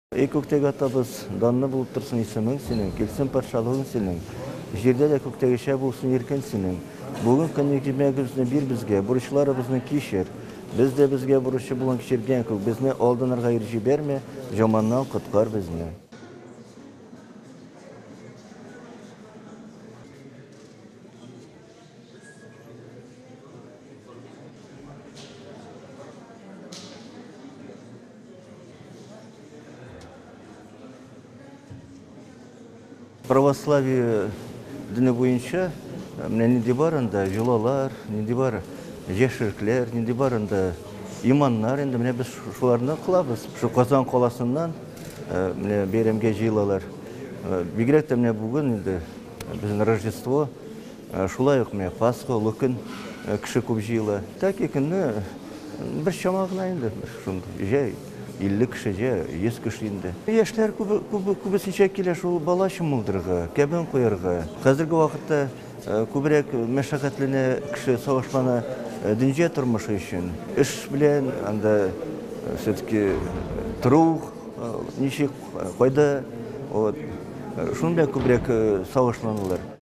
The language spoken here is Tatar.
Эй күктәге Атабыз, данлы булып торсын исемең синең, килсен патшалыгың синең. Җирдә дә күктәгечә булсын иркен синең. Бүген көнлек икмәгебезне бир безгә, бурычларыбызны кичер. Без дә безгә бурычы булган кичергән күк, безне алданырга ир җибәрмә, жаманнан коткар безне. Православие дине буенча менә нинди бар анда йолалар, нинди бар яшерекләр, нинди бар анда иманнар инде менә без шуларны кылабыз. Шу Казан каласыннан менә бәйрәмгә җыелалар. Бигрәк тә менә бүген инде безнең Рождество, шулай ук менә Пасха, Олы көн кеше күп җыела. Тәки көнне бер чама гына инде, шундый җәй 50 кеше, җә 100 кеше инде. Яшьләр күбесенчә килә шул бала чумылдырырга, кәбен куярга. Хәзерге вакытта күбрәк мәшәкатьләнә кеше, сагышлана дөнья тормышы өчен. Эш белән анда все-таки тору ничек, кайда, вот. Шуның белән күбрәк сагышланалар.